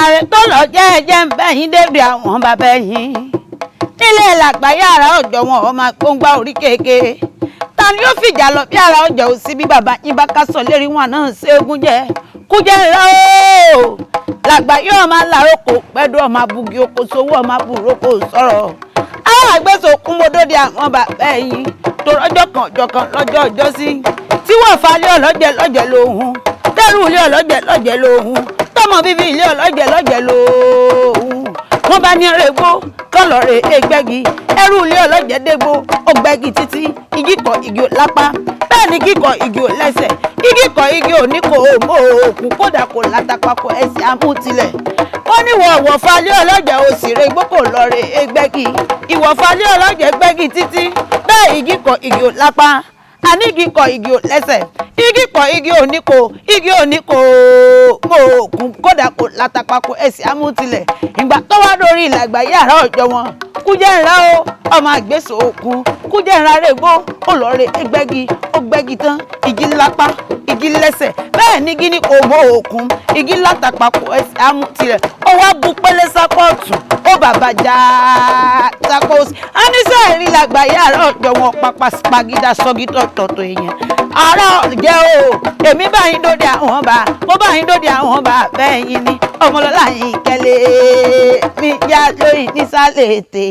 Ààrẹ tó lọ jẹ́ẹ́jẹ́ ń bẹ́yìn débi àwọn bàbá ẹ̀yìn nílé làgbáyé àrà ọ̀jọ̀ wọn ọmọ gbóngbá orí kéèké. Ta ni ó fìjà lọ bí àrà ọjà ò sí? Bí bàbá yín bá kásọ̀ lérí wọn náà ṣẹ́gun jẹ kújẹ́ ńlá o. Làgbáyé ọmọ aláròkò pẹ́ẹ́dù, ọmọ abugi oko sowó, ọmọ aburoko sọ̀rọ̀ àwọn àgbẹ̀sọ̀ kúnmọ́dọ́dẹ àwọn bàbá ẹ̀yìn tó rọ́jọ́ kan ọjọ́ kan lọ́jọ́ ọjọ́ sí tí wọ́n fa ilé ọlọ́jẹ lọ́jẹ lóhun, tẹ́rù ilé ọlọ́jẹ lọ́jẹ lóhun, tọmọ bíbí ilé ọlọ́jẹ lọ́jẹ lóhun. Wọ́n bá ní rẹ̀gbó kọ́lọ̀ rẹ̀ ẹgbẹ́gi, ẹrú ilé ọlọ́jẹ dégbò, ó gbẹ́gi títí, igi kọ igi ò lápá, bẹ́ẹ̀ ni kíkọ igi ò lẹ́sẹ̀, igi kọ igi ò ní kò mọ òkun, kódà kò látàpapọ̀ ẹsẹ̀ amútilẹ̀. Wọ́n ní wọ́n wọ̀fà ilé ọlọ́jẹ òsì rẹ̀ gbó kò lọ rẹ̀ ẹgbẹ́gi, ìwọ̀fà ilé ọlọ́jẹ gbẹ́gi títí, bẹ́ẹ̀ igi kọ igi ò lápá, àní igi kọ igi ò lẹ́sẹ̀, igi kọ igi ò ní kò, igi ò ní kò mọ òkun, kódà kò látàpapọ̀ ẹsẹ̀ amútilẹ̀. Ìgbà tó wá lórí ìlàgbà yàrá ọjọ́ wọn, kújẹ́ ńlá o, ọmọ àgbèsò òkun kújẹ́ ńlá rẹ̀ gbó, ó lọ rẹ̀ ẹgbẹ́gi, ó gbẹ́gi tán, igi lápá, igi lẹ́sẹ̀, bẹ́ẹ̀ ni igi ní kò mọ òkun, igi látàpapọ̀ ẹsẹ̀ amútilẹ̀. Ó wá bu pélé sápọ̀tù, ó bàbá já sápọ̀sì. Anísẹ́ ìrìn làgbà yàrá ọjọ́ wọn pápá pagídá sọ́gítọ̀ tọ̀tọ̀ èèyàn ara jẹ́ o. Èmi bá yín dóde àwọn bá mo bá yín dóde àwọn bá bẹ́ẹ̀ yín ni ọmọlọ́lá yín kẹ́lẹ́ mi já lóyún nísàlẹ̀ ètè.